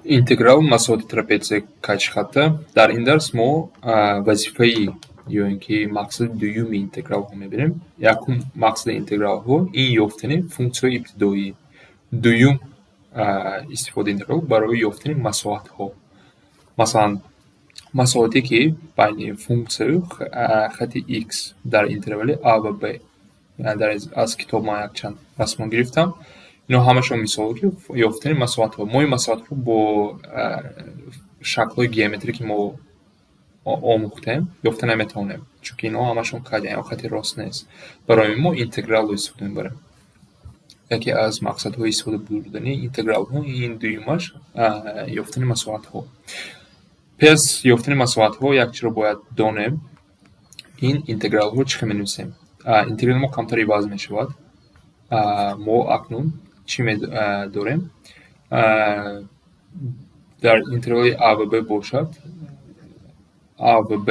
Интеграл масоҳати трапетсияи каҷхатта. Дар ин дарс мо вазифаи ё ин ки мақсади дуюми интегралҳо мебинем. Якум мақсади интегралҳо ин ёфтани функсияҳои ибтидоӣ. Дуюм истифодаи интеграл барои ёфтани масоҳатҳо. Масалан, масоҳате, ки байни функсияю хати x дар интервали а ва б. Аз китоб ман якчанд расмҳо гирифтам. Ино ҳамашон мисолҳо, ки ёфтани масоҳатҳо. Мо ин масоҳатҳоро бо шаклҳои геометрӣ, ки мо омӯхтем, ёфта наметавонем, чунки инҳо ҳамашон каҷ, хати рост нест. Барои мо интегралро истифода мебарем. Яке аз мақсадҳои истифода бурдани интегралҳо ин дуюмаш ёфтани масоҳатҳо. Пеш аз ёфтани масоҳатҳо як чизро бояд донем. Ин интегралҳоро чӣ хел менависем? Интеграли мо камтар иваз мешавад. Мо акнун чӣ дорем? Дар интервали а ва б бошад, а ва б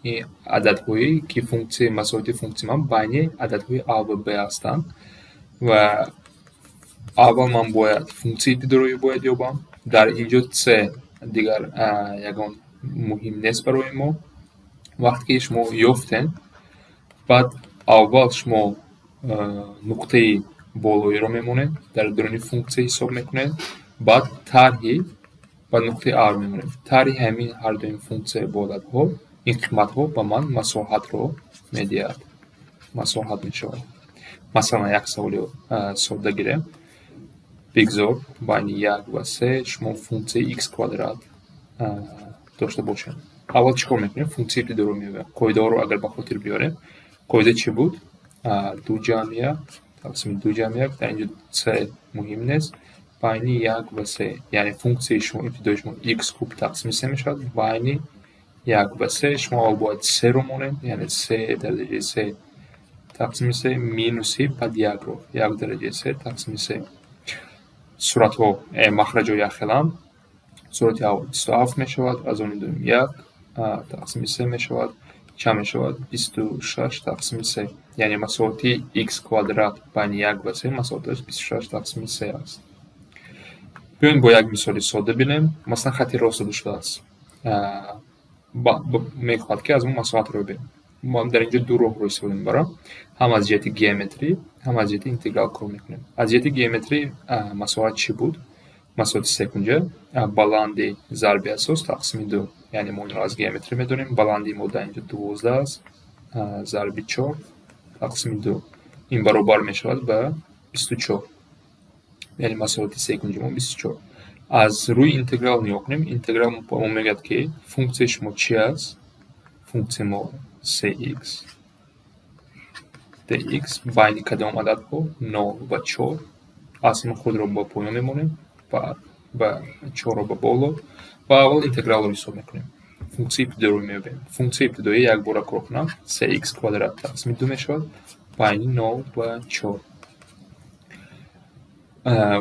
ин ададҳое, ки функсияи масоҳати функсияи ман байни ададҳои а ва б ҳастанд, ва аввал ман бояд функсияи ибтидоиро бояд ёбам. Дар инҷо c дигар ягон муҳим нест барои мо. Вақте ки шумо ёфтем, баъд аввал шумо нуқтаи болоиро мемонед, дар даруни функсия ҳисоб мекунед, баъд тарҳи, баъд нуқтаи аро мемонед. Тарҳи ҳамин ҳардуи функсия бо ададҳо, ин қиматҳо ба ман масоҳатро медиҳад. Масоҳат мешавад. Масалан, як саволи содда гирем. Бигзор байни як ва се шумо функсияи х квадрат дошта бошед. Аввал чӣ кор мекунем? Функсияи ибтидоиро меёбем. Қоидаҳоро агар ба хотир биёрем, қоида чӣ буд? Ду ҷамъи як тақсими ду ҷамъи як, дар инҷо c муҳим нест, байни як ва се, яъне функсияи шумо ибтидои шумо х куб тақсими се мешавад байни як ва се. Шумо аввал бояд серо монед, яъне се дараҷаи се тақсими се минуси баъд якро, як дараҷаи се тақсими се. Суратҳо, махраҷҳо якхеланд. Сурати аввал 27 мешавад, аз они дуюм як тақсими се мешавад, чанд мешавад? 26 тақсими се. Яъне масоҳати х квадрат байни як ва се масоҳаташ 26 тақсими се аст. Биёед, бо як мисоли содда бинем. Масалан, хати рост дода шудааст. Мехоҳад, ки аз мо масоҳатро ёбем. Мо дар инҷо ду роҳро истифода мебарам. Ҳам аз ҷиҳати геометрӣ, ҳам аз ҷиҳати интеграл кор мекунем. Аз ҷиҳати геометрӣ масоҳат чӣ буд? Масоҳати секунҷа баланди зарби асос тақсими ду. Яъне мо инро аз геометрӣ медонем. Баландии мо дар инҷо 12 аст, зарби чор тақсими ду. Ин баробар мешавад ба 24. Яъне масоҳати секунҷи мо 24. Аз рӯи интеграл нигоҳ кунем. Интеграл ба мо мегӯяд, ки функсияи шумо чӣ аст? Функсияи мо се х dx байни кадом ададҳо? Нол ва чор. Аз ҳама худро ба поён мемонем ва чорро ба боло ва аввал интегралро ҳисоб мекунем. Функсияи ибтидоиро меёбем. Функсияи ибтидоӣ якбора кор кунам, се х квадрат тақсими ду мешавад байни нол ва чор.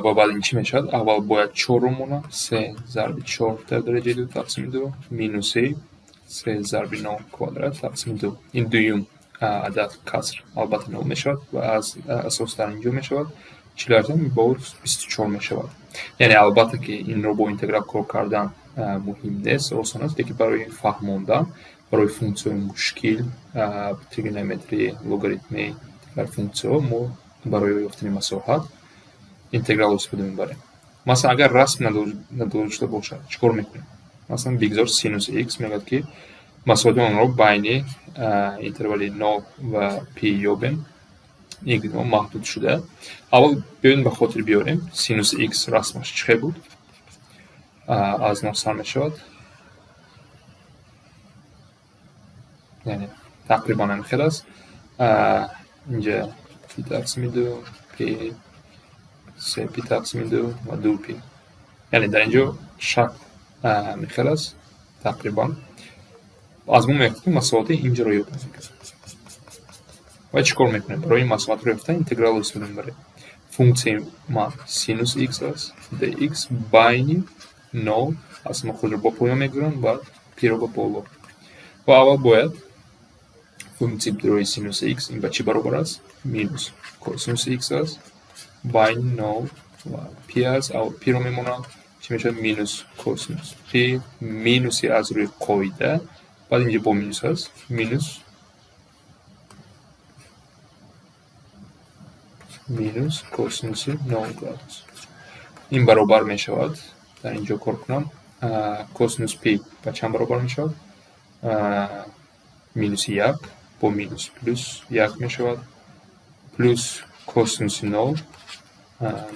Ва баъд ин чӣ мешавад? Аввал бояд чорро монам, се зарби чор дар дараҷаи ду тақсими ду минуси се зарби нол квадрат тақсими ду. Ин дуюм адад каср албатта нол мешавад ва аз асос дар инҷо мешавад 48, боз 24 мешавад. Яъне албатта, ки инро бо интеграл кор кардан муҳим нест, осон аст, лекин барои фаҳмондан, барои функсияҳои мушкил, тригонометрӣ, логаритмӣ, дигар функсияҳо мо барои ёфтани масоҳат интегралро истифода мебарем. Масалан, агар расм надошта бошад, чӣ кор мекунем? Масалан, бигзор синус х мегӯяд, ки масоҳати онро байни интервали нол ва пи ёбем. Ин маҳдуд шуда. Аввал биёед, ба хотир биёрем, синуси х расмаш чӣ хел буд? Аз нол сар мешавад. Яъне тақрибан ҳамин хел аст. Инҷа пи тақсими ду, пи, се пи тақсими ду ва ду пи. Яъне дар инҷо шакл ҳамин хел аст тақрибан. Аз мо мехоҳад, ки масоҳати инҷоро ёбем. Ва чӣ кор мекунем? Барои ин масоҳатро ёфтан интегралро истифода мебарем. Функсияи ман синус х аст, dx байни нол, аз мо худро ба поён мегузорам ва пиро ба боло. Ва аввал бояд функсияи ибтидоии синуси х ин ба чӣ баробар аст? Минус косинуси х аст байни нол ва пи аст. Аввал пиро мемонам. Чӣ мешавад? Минус косинус пи, минуси аз рӯи қоида, баъд инҷо бо минус аст, минус косинуси 0 градус. Ин баробар мешавад, дар ин ҷо кор кунам, косинус пи ба чанд баробар мешавад? Минуси як бо минус плюс як мешавад, плюс косинуси нол.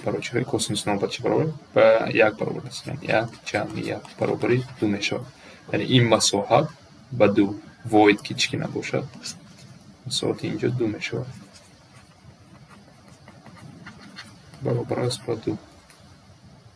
Барои чӣ? Косинуси нол ба чӣ баробар? Ба як баробар аст, яъне як ҷамъи як баробари ду мешавад. Яъне ин масоҳат ба ду воҳид ки чӣ ки набошад, масоҳати инҷо ду мешавад, баробар аст ба ду.